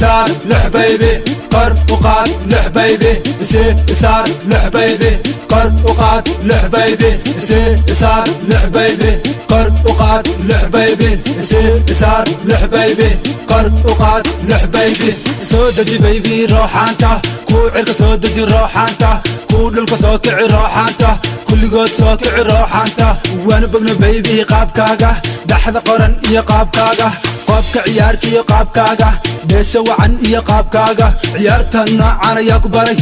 Isaar lix baby, kor u qaad lix baby, isi isaar lix baby, kor u qaad lix baby, isi isaar lix baby, kor u qaad lix baby, isi isaar lix baby, kor u qaad lix baby. Soo deji baby rooxaanta, kuu cirka soo deji rooxaanta, kuu dhulka soo kici rooxaanta, kulligood soo kici rooxaanta. Waanu bogno baby qaabkaaga, dhaxda qoran iyo qaabkaaga, qoobka ciyaarka iyo qaabkaaga, dheesha wacan iyo qaabkaaga. Ciyaarta noocan ayaa ku baray?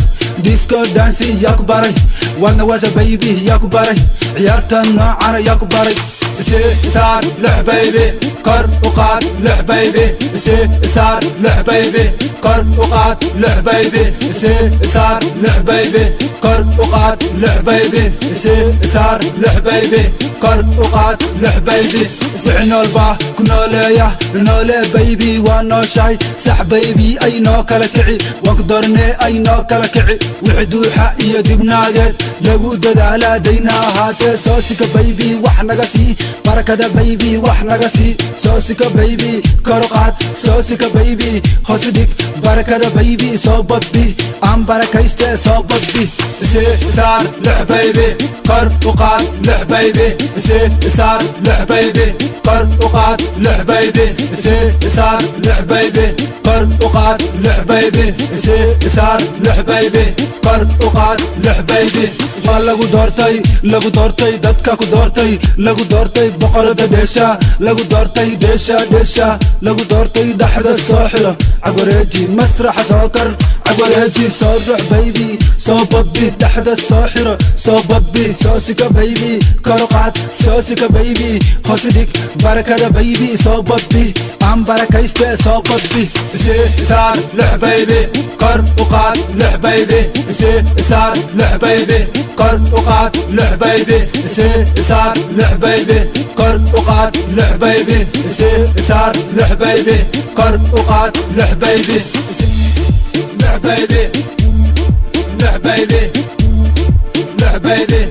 Disco dance yaa ku baray? Waadna waasha baby, yaa ku baray? Ciyaarta noocan ayaa ku baray? Isi isaar lix baby, kor u qaad lix baby, isi isaar lix baby, kor u qaad lix baby, isi isaar lix baby, kor u qaad lix baby, isi isaar lix baby, kor u qaad lix baby. Wixii noolbaa ku nooleeya, noolee baby, waa nooshahay sax baby. Ay noo kala kici, waan ku doornee, ay noo kala kici. Wixii duuxa iyo dibnaageed lagu dadaalaa dayna ahaatee. Soo sika baby, wax naga sii barakada baby, wax naga sii. Soo sika baby, kor u qaad. Soo sika baby, hoos dhig barakada baby. Soo badbi aan barakayste, soo badbi. Isi isaar lix baby, kor u qaad lix baby, isi isaar lix baby, kor u qaad lix baby, isi isaar lix baby, kor u qaad lix baby, isi isaar lix baby, kor u qaad lix baby. Waa lagu doortay, lagu doortay, dadka ku doortay, lagu doortay boqorada dheesha, lagu doortay dheesha, dheesha lagu doortay. Dhexda soo xiro, cagwareeji, masraxa soo kar, cagwareeji, soo rux baby, soo babbi. Dhexda soo xiro, soo babbi. Soo sika baby, kor u qaad. Soo sika baby, hoos dhig barakada baby. Soo babbi aan barakayste, soo babbi. Isi isaar lix baby, kor u qaad lix baby, isi isaar lix baby, kor u qaad lix baby, isi isaar lix baby, kor u qaad lix baby, isi isaar lix baby, kor u qaad lix baby, lix baby, lix baby, lix baby.